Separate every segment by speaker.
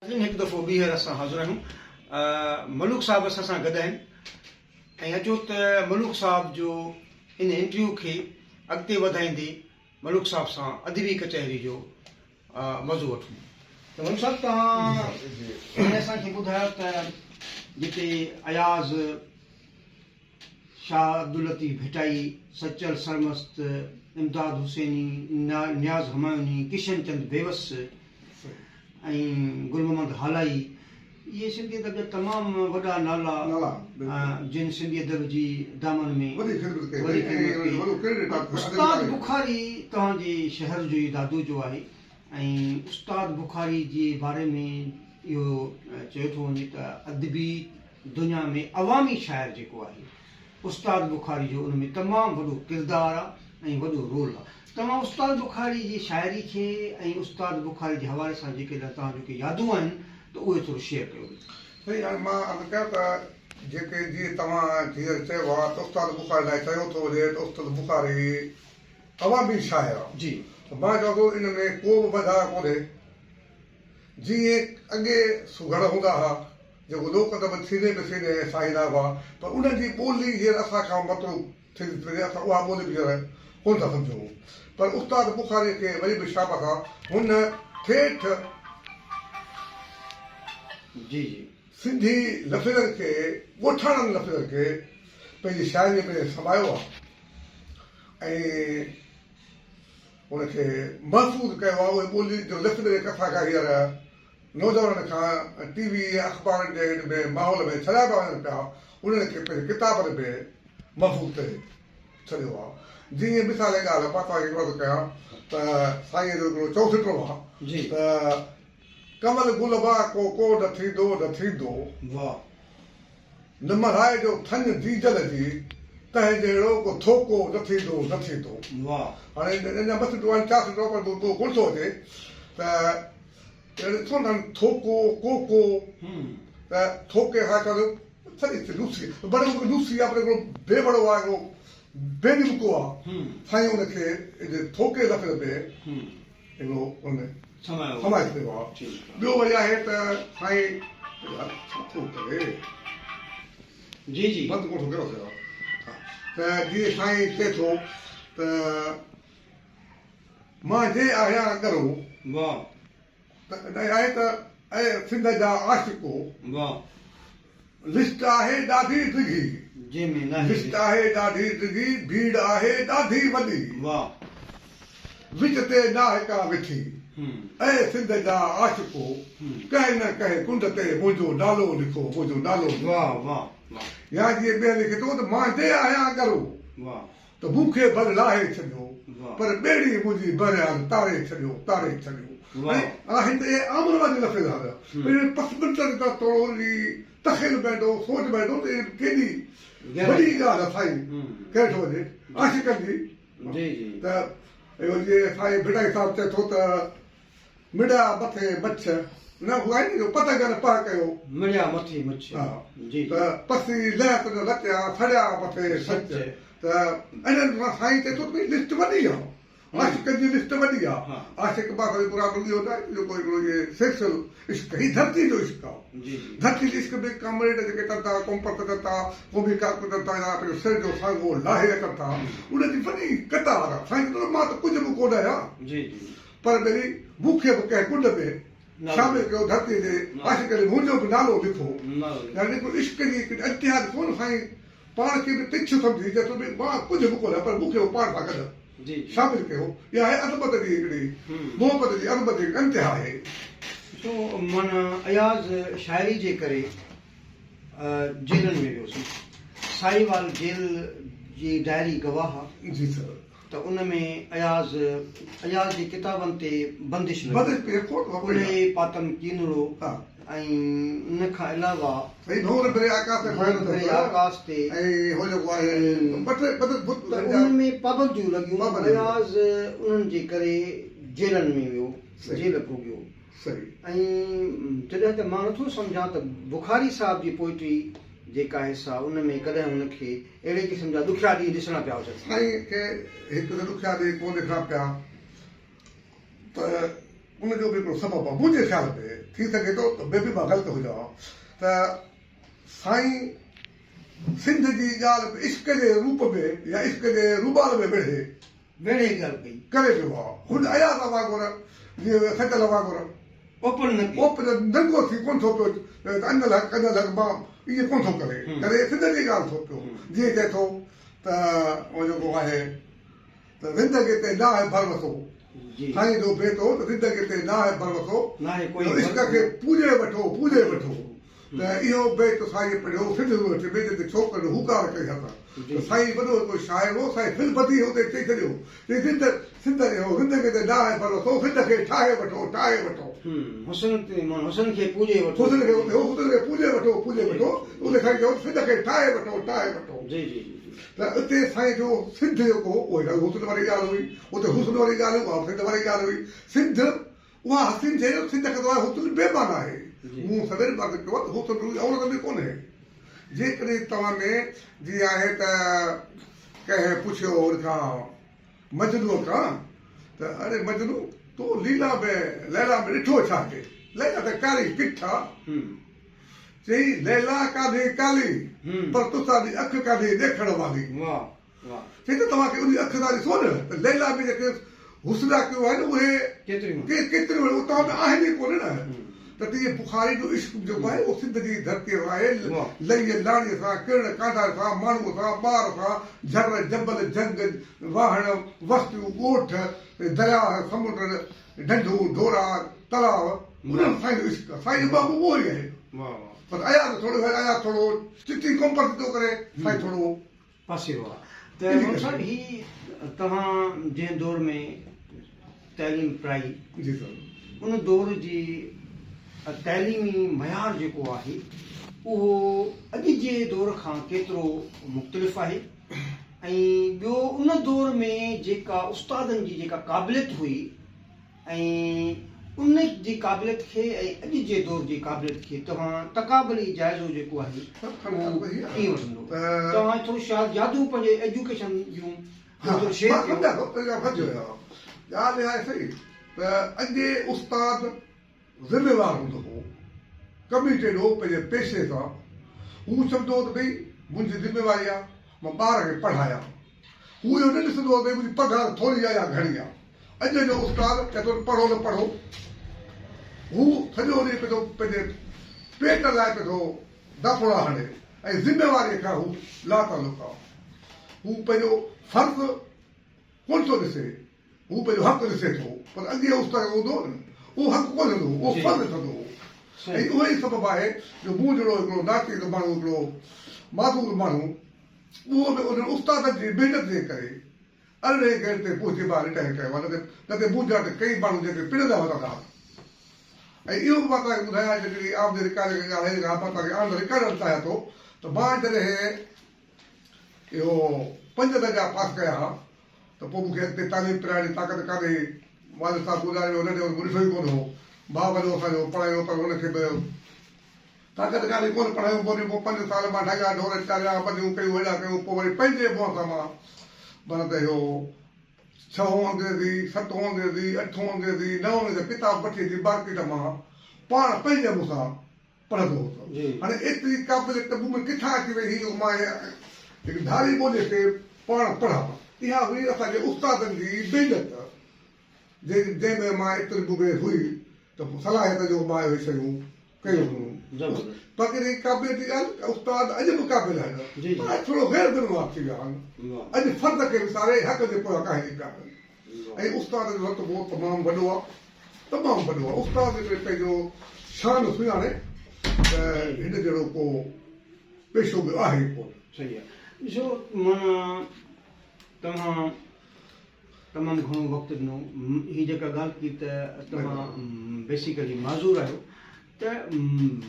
Speaker 1: ناظرين هڪ دفعو ٻيهر اسان حاضر آهيون ملوڪ صاحب اسان سان گڏ آهن ۽ اچو ته ملوڪ صاحب جو ان انٽرويو کي اڳتي وڌائيندي ملوڪ صاحب سان ادبي ڪچهري جو مزو وٺون ته ملوڪ صاحب توهان هاڻي اسان کي ٻڌايو ته جتي اياز شاهه عبداللطيف ڀٽائي، سچل سرمست، امداد حسيني، نياز همايوني، ڪشن چند بيوس ۽ گل محمد هالائي اهي سنڌي ادب جا تمام وڏا نالا جن سنڌي ادب جي دامن ۾ وڏي خدمت ڪئي. استاد بخاري توهان جي شهر جو ئي دادو جو آهي ۽ استاد بخاري جي باري ۾ اهو چيو ٿو وڃي ته ادبي دنيا ۾ عوامي شاعر جيڪو آهي استاد بخاري جو ان ۾ تمام وڏو ڪردار آ ۽ وڏو رول آ. توهان استاد بخاري جي شاعري کي ۽ استاد بخاري جي حوالي سان جيڪڏهن توهان جون ڪي يادون آهن ته اهي ٿورو شيئر ڪيو.
Speaker 2: سائين هاڻي مان عرض ڪيان ته جيڪي جيئن توهان هينئر چيو آ ته استاد بخاري لاء چيو ٿو وڃي ته استاد بخاري عوامي شاعر آ
Speaker 1: جي.
Speaker 2: ته مان چوان ٿو ان ۾ ڪو به وڌاء ڪونهي جيئن اڳي سگهڙ هوندا ها جيڪو لوڪ ادب سيني به سيني ساهيندا هئا پر انهن جي ٻولي هينئر اسان کان متروڪ ٿيندي ٿي وڃي اسان اها ٻولي به هينئر ڪونه ٿا سمجهون پر استاد بخاري کي وري به شابس آ هن ٺيٺ
Speaker 1: جي جي.
Speaker 2: سنڌي لفظن کي ڳوٺاڻن لفظن کي پنهنجي شاعريء ۾ سمايو آ ۽ ان کي محفوظ ڪيو آ اهي ٻولي جو لفظ جيڪي اسان کان هينئر نوجوانن کان ٽي وي ۽ اخبارن جي ان ۾ ماحول ۾ ڇڏايا پيا وڃن پيا انهن کي پنهنجي ڪتابن ۾ محفوظ ڪري ڇڏيو آ جيئن مثال جي ڳالهه مان توهان کي هڪڙو ٿو ڪيان ته سائينء جو هڪڙو چئوسٽو آ ته ڪنول گل با ڪو ڪو نه ٿيندو نه ٿيندو.
Speaker 1: واھ.
Speaker 2: نه ملهائي جو ٿڃ جيجل جي، تنهن جهڙو ڪو ٿوڪو نه ٿيندو نه ٿيندو.
Speaker 1: واھ.
Speaker 2: هاڻي اڃا ٻه سٽون آهن چار سٽون پر ٻيو ڪونه ٿو اچي ته اهڙي ڏسو نه ٿوڪو ڪوڪو ته ٿوڪي کان چوندو سڄي لوسي بڙي لوسي آ پر هڪڙو بي وڙو آ هڪڙو بي نمڪو آ سائين ان کي ٿوڪي لفظ ۾ هڪڙو ان ۾ سمائي ڇڏيو آ. ٻيو وري آهي ته سائين يار ڇا ٿو ڪري.
Speaker 1: جي جي.
Speaker 2: بند ڪونه ٿو ڪري ها ته جي سائين چئي ٿو ته مان جي آهيان ڳرو.
Speaker 1: واه.
Speaker 2: ته آهي ته اي سنڌ جا عاشقو.
Speaker 1: واه.
Speaker 2: لسٽ آهي ڏاڍي ڊگهي.
Speaker 1: جنهن ۾ ناهي
Speaker 2: لسٽ آهي ڏاڍي ڊگهي، ڀيڙ آهي ڏاڍي وڏي.
Speaker 1: واه.
Speaker 2: وچ تي ناهه ڪا وٿي. اي سنڌ جا عاشقو، ڪنهن نه ڪنهن ڪنڊ تي منهنجو نالو لکو، منهنجو نالو لکو.
Speaker 1: واه واه واه.
Speaker 2: يا جيئن ٻيهر لکي ٿو ته مان جي آهيان ڳرو.
Speaker 1: واه.
Speaker 2: ته مون کي ڀل لاهي ڇڏيو، پر ٻيڙي منهنجي بهرحال تاري ڇڏيو، تاري ڇڏيو. ۽ آهن ته اهي عام رواجي لفظ هيا، پر اهي پس منظر تان ٿورو انهي تخيل ۾ ايندو، سوچ ۾ ايندو ته اهي ڪيڏي وڏي ڳالهه آهي سائين ڪري ٿو وڃي عاشقن جي ته اهو جيئن سائين ڀٽائي صاحب چئي ٿو ته. مڙيا مٿي مڇ، نه هو آهي نه جو پتنگن پهه ڪيو.
Speaker 1: مڙيا مٿي مڇ، جي.
Speaker 2: ته پسي لهت نه لچيا، سڙيا مٿي سچ. ته اهڙن سان سائين چئي ٿو ته ڀئي لسٽ وڏي آ، عاشقن جي لسٽ وڏي آ. عاشق مان سائين مراد اهو ناهي ته جيڪو هڪڙو اهي سيڪشل عشق، هي ڌرتي جو عشق آ. ڌرتي جي عشق ۾ ڪامريڊ جيڪي اچن ٿا، قومپرست اچن ٿا، قومي ڪارڪن اچن ٿا يا پنهنجو سر جو سانگو لاهي اچن ٿا، انهن جي وڏي قطار آ. سائين چئي ٿو ته مان ته ڪجهه به ڪونه آهيان. پر وري مون کي به ڪنهن ڪنڊ ۾ شامل ڪيو، ڌرتيء جي عاشق ۾ منهنجو به نالو لکو. يعني هڪ عشق جي هڪ انتها ڏسو نه سائين پاڻ کي به تڇ سمجهي چئي ٿو ڀئي مان ڪجهه به ڪونه آهيان پر مون کي به پاڻ سان گڏ شامل ڪيو. اها آهي عظمت جي هڪڙي محبت جي عظمت جي هڪ انتها آهي.
Speaker 1: ڏسو معنيٰ اياز شاعري جي ڪري جيلن ۾ ويو سي. ساهيوال جيل جي ڊائري گواهه آ.
Speaker 2: جي سر.
Speaker 1: ته ان ۾ اياز اياز جي ڪتابن تي بندش لڳي.
Speaker 2: بندش پئي کوٽ وڳو
Speaker 1: ڪلهي پاتم ڪينرو ۽ ان کان علاوه
Speaker 2: سائين ڀنور ڀري آڪاس تي
Speaker 1: ڀنور ڀري آڪاس تي
Speaker 2: ۽ هو جيڪو آهي ٻه ٽي ٻه ٽي
Speaker 1: ته انهن ۾ پابنديون لڳيون اياز انهن جي ڪري جيلن ۾ ويو جيل ڀوڳيو ۽ جڏهن ته مان نٿو سمجهان ته بخاري صاحب جي پوئٽري جيڪا آهي سا ان ۾ ڪڏهن هن کي اهڙي قسم جا ڏکيا ڏينهن ڏسڻا پيا هجن.
Speaker 2: سائين کي هڪ ته ڏکيا ڏينهن ڪونه ڏسڻا پيا ته ان جو به هڪڙو سبب آهي منهنجي خيال ۾ ٿي سگهي ٿو ته مي بي مان غلط هجان ته سائين سنڌ جي ڳالهه به عشق جي روپ ۾ يا عشق جي رومال ۾ ويڙهي
Speaker 1: ويڙهي ڳالهه ڪئي.
Speaker 2: ڪري پيو آ. هن اياز وانگر جيئن سچل وانگر
Speaker 1: اوپن نه ڪئي.
Speaker 2: اوپن ننگو ٿي ڪونه ٿو پيو ته ان الحق ان الحق مان ائين ڪونه ٿو ڪري. ڪري سنڌ جي ڳالهه ٿو پيو. جيئن چئي ٿو ته اهو جيڪو آهي ته زندگي تي ناهي ڀروسو. سائين جو بيت هو ته زندگي تي ناهي ڀروسو. جو عشق کي پوڄي وٺو پوڄي وٺو. ته اهو بيت سائين پڙهيو سنڌ يونيورسٽي ۾ جتي ڇوڪرن هوڪار ڪئي هت ته سائين وڏو هڪڙو شاعر هو سائين في البديهه اتي چئي ڇڏيو چي سنڌ سنڌ اهو زندگي تي ناهي ڀروسو سنڌ کي ٺاهي وٺو ٺاهي وٺو.
Speaker 1: حسن تي معنيٰ حسن کي پوڄي وٺو.
Speaker 2: حسن کي اتي حسن کي پوڄي وٺو پوڄي وٺو اتي سائين چيو ته سنڌ کي ٺاهي وٺو ٺاهي وٺو.
Speaker 1: جي جي جي جي.
Speaker 2: ته اتي سائين جو سنڌ جيڪو هو اهو حسن واري ڳالهه هئي اتي حسن واري ڳالهه اها سنڌ واري ڳالهه هئي سنڌ اها حسين شيء جو سنڌ کان سواء حسن بي معنيٰ آهي. مون سوير به عرض ڪيو آهي ته حسن رڳي عورت ۾ ڪونهي. جيڪڏهن توهان ۾ جي آهي ته ڪنهن پڇيو ان کان مجنوء کان ته اڙي مجنو تو ليلا ۾ ليلا ۾ ڏٺو ڇا کي؟ ليلا ته ڪاري ڪٺ آ. چئي ليلا ڪانهي ڪالي پر تسان جي اک ڪانهي ڏيکڻ والي. چئي ته توهان کي انهي اک سان ڏسو نه ته ليلا ۾ جيڪي حسناڪيون آهن اهي ڪيتريون آهن اهي توهان ۾ آهن ئي ڪونه نه ته تيئن بخاري جو عشق به جيڪو آهي اهو سنڌ جي ڌرتيء سان آهي لئيء لاڻيء سان ڪرڻ ڪانڊاري سان ماڻهوء سان ٻار سان جھر جبل جھنگ واهڻ وستيون ڳوٺ درياهه سمنڊ ڍنڍون ڍورا تلاء انهن سان جو عشق آهي سائين جو محبوب اهو ئي آهي پر اياز ٿورو اياز ٿورو چٽي قومپرستي ٿو ڪري سائين ٿورو
Speaker 1: پاسيرو آ ته مولوي صاحب هي توهان جنهن دور ۾ تعليم پرائي
Speaker 2: جي سر
Speaker 1: ان دور جي تعليمي معيار جيڪو آهي اهو اڄ جي دور کان ڪيترو مختلف آهي ۽ ٻيو ان دور ۾ جيڪا استادن جي جيڪا قابليت هئي ۽ ان جي قابليت کي ۽ اڄ جي دور جي قابليت کي توهان تقابلي جائزو جيڪو آهي اهو ڪيئن وٺندو؟ توهان ٿورو شايد يادون پنهنجي ايجوڪيشن جون ٿورو شيئر
Speaker 2: ڪيو. مان سمجهان ٿو تنهنجا سمجهي ويو آهيان. ڳالهه اها آهي سائين ته اڳي استاد ذميوار هوندو هو، ڪميٽيڊ هو پنهنجي پيشي سان، هو سمجهندو هو ته ڀئي منهنجي ذميواري آهي مان ٻار کي پڙهايان. هو اهو نه ڏسندو هو ته منهنجي پگهار ٿوري آهي يا گهڻي آهي. اڄ جو استاد چئي ٿو ته پڙهو نه پڙهو، هو سڄو ڏينهن پيو ٿو پنهنجي پيٽ لاء پيو ٿو داڦوڙا هڻي ۽ ذميواريء کان هو لاتعلق آهي. هو پنهنجو فرض ڪونه ٿو ڏسي، هو پنهنجو حق ڏسي ٿو. پر اڳي استاد هوندو هو نه، اهو حق ڪونه ڏسندو هو، اهو فرض ڏسندو هو. ۽ اهو ئي سبب آهي جو مون جهڙو هڪڙو ناچيز ماڻهو، هڪڙو معذور ماڻهو، اهو به انهن استادن جي محنت جي ڪري ارڙهين گريڊ تي پهچي مان رٽائر ڪيو آهي نه ته مون جهڙا ته ڪئين ماڻهو جيڪي پنندا وتندا ها ۽ اهو به مان توهان کي ٻڌايان جيڪڏهن عام جي رڪارڊ کي ڳالهائي ها مان توهان کي آن رڪارڊ ڏيڻ چاهيان ٿو ته مان جڏهن اهو پنج درجا پاس ڪيا ها ته پوء مون کي اڳتي تعليم پرائڻ جي طاقت ڪانه هئي والد صاحب گذاري ويو ننڍي هوندي مون ڏٺو ئي ڪونه هو ڀاء وڏو اسان جو پڙهايو پر ان کي به طاقت ڪانهي ڪونه پڙهايو پوء پوء پنج سال مان ڍڳا ڍور چاريا ٻڌيون ڪيون هيڏا ڪيون پوء وري پنهنجي منهن سان مان معنيٰ ته اهو ڇهون انگريزي ستون انگريزي اٺون انگريزي نئون انگريزي جا ڪتاب وٺي اچي مارڪيٽ مان پاڻ پنهنجي منهن سان پڙهندو هوس هاڻي ايتري قابليت مون ۾ ڪٿان اچي وئي هئي جو مان هڪ ڌاري ٻولي کي پاڻ پڙهان اها هئي اسان جي استادن جي محنت جنهن ۾ مان ايتري مون ۾ هئي ته صلاحيت جو مان اهي شيون ڪيون هيون. باقي رهي قابليت جي ڳالهه ته استاد اڄ به قابل آهن پر اڄ ٿورو غير ذميوار ٿي ويا آهن. اڄ فرض کي وساري حق جي پويان ڪاهجي پيا آهن ۽ استاد جو رتبو تمام وڏو آهي، تمام وڏو آهي. استاد جيڪڏهن پنهنجو شان سڃاڻي ته هن جهڙو ڪو پيشو ٻيو آهي ئي ڪونه.
Speaker 1: صحيح آهي. ڏسو معنيٰ توهان تمام گهڻو وقت ڏنو هي جيڪا ڳالهه ڪئي ته توهان بيسيڪلي معذور آهيو ته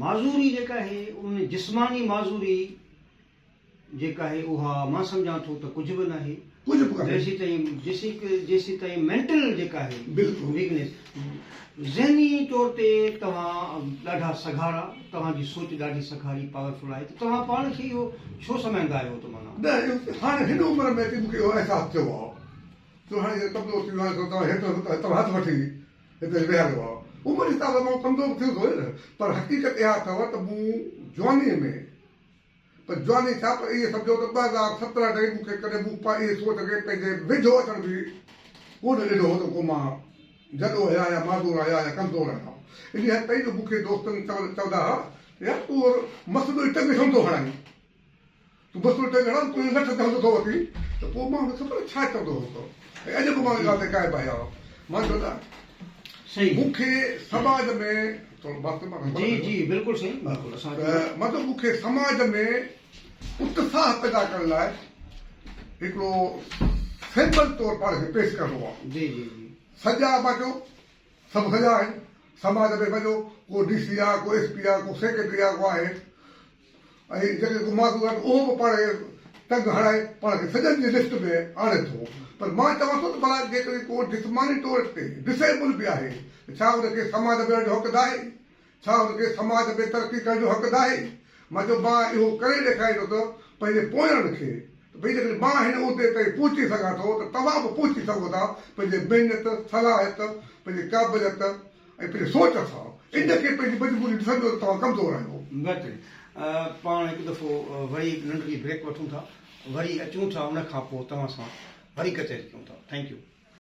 Speaker 1: معذوري جيڪا آهي ان جسماني معذوري جيڪا آهي اها مان سمجهان ٿو ته ڪجهه به ناهي
Speaker 2: ڪجهه به ڪانهي
Speaker 1: جيسيتائين جيسيتائين مينٽل جيڪا آهي
Speaker 2: بلڪل
Speaker 1: ويڪنيس ذهني طور تي توهان ڏاڍا سگهارا، توهان جي سوچ ڏاڍي سگهاري Powerful آهي ته توهان پاڻ کي اهو ڇو سمجهندا آهيو ته معنيٰ.
Speaker 2: نه اهو هاڻي هن عمر ۾ اچي مون کي اهو احساس ٿيو آهي جو هاڻي جڏهن ڪمزور ٿي ويو آهيان سو توهان هيترو توهان هٿ وٺي. هتي ويهاريو آهي. عمر جي حساب سان ماڻهو ڪمزور به ٿيندو نه، پر حقيقت اها اٿو ته مون جوانيء ۾، پر جواني ڇا پر ائين سمجهو ته 2017 تائين مون کي ڪڏهن مون اهي سوچ کي پنهنجي ويجهو اچڻ به ڪونه ڏنو هو ته ڪو مان جڏو آهيان يا معذور آهيان يا ڪمزور آهيان. انهيء حد تائين جو مون کي دوستن چوندا ها ته يار تون مسئلو ئي ٽنگ ڇو نٿو هڻائين؟ تون مسئلو ٽنگ هڻان تنهنجي لٺ تي هلندو ٿو وتين ته پوء مان هن کي خبر ڇا چوندو هوس ۽ اڄ به مان ان ڳالهه تي قائم آهيان. مان چيو ته مون کي سماج ۾ ٿورو بات مان
Speaker 1: جي جي بلڪل صحيح بلڪل اسان
Speaker 2: ته مان چيو مون کي سماج ۾ اتساهه پيدا ڪرڻ لاء هڪڙو سيمپل طور پاڻ کي پيش ڪرڻو آهي.
Speaker 1: جي جي جي
Speaker 2: سڄا مان چيو سڀ سڄا آهن سماج ۾ وڃو ڪو ڊي سي آهي ڪو ايس پي آهي ڪو سيڪريٽري آهي ڪو آهي ۽ جيڪڏهن ڪو معذور آهي ته اهو به پاڻ کي ٽنگ هڻائي پاڻ کي سڄن جي لسٽ ۾ آڻي ٿو پر مان چوان ٿو ته ڀلا جيڪڏهن ڪو جسماني طور تي ڊسيبل به آهي ته ڇا ان کي سماج ۾ رهڻ جو حق ناهي؟ ڇا ان کي سماج ۾ ترقي ڪرڻ جو حق ناهي؟ مان چيو مان اهو ڪري ڏيکاريندس پنهنجي پوئينن کي ته ڀئي جيڪڏهن مان هن عهدي تائين پهچي سگهان ٿو ته توهان به پهچي سگهو ٿا پنهنجي محنت، صلاحيت، پنهنجي قابليت ۽ پنهنجي سوچ سان ان کي پنهنجي مجبوري ڏسندو ته توهان ڪمزور آهيو.
Speaker 1: بهترين. پاڻ هڪ دفعو وري هڪ ننڍڙي بريڪ وٺون ٿا وري اچون ٿا ان کان پوء توهان سان وري ڪچهري ڪيون ٿا. Thank you.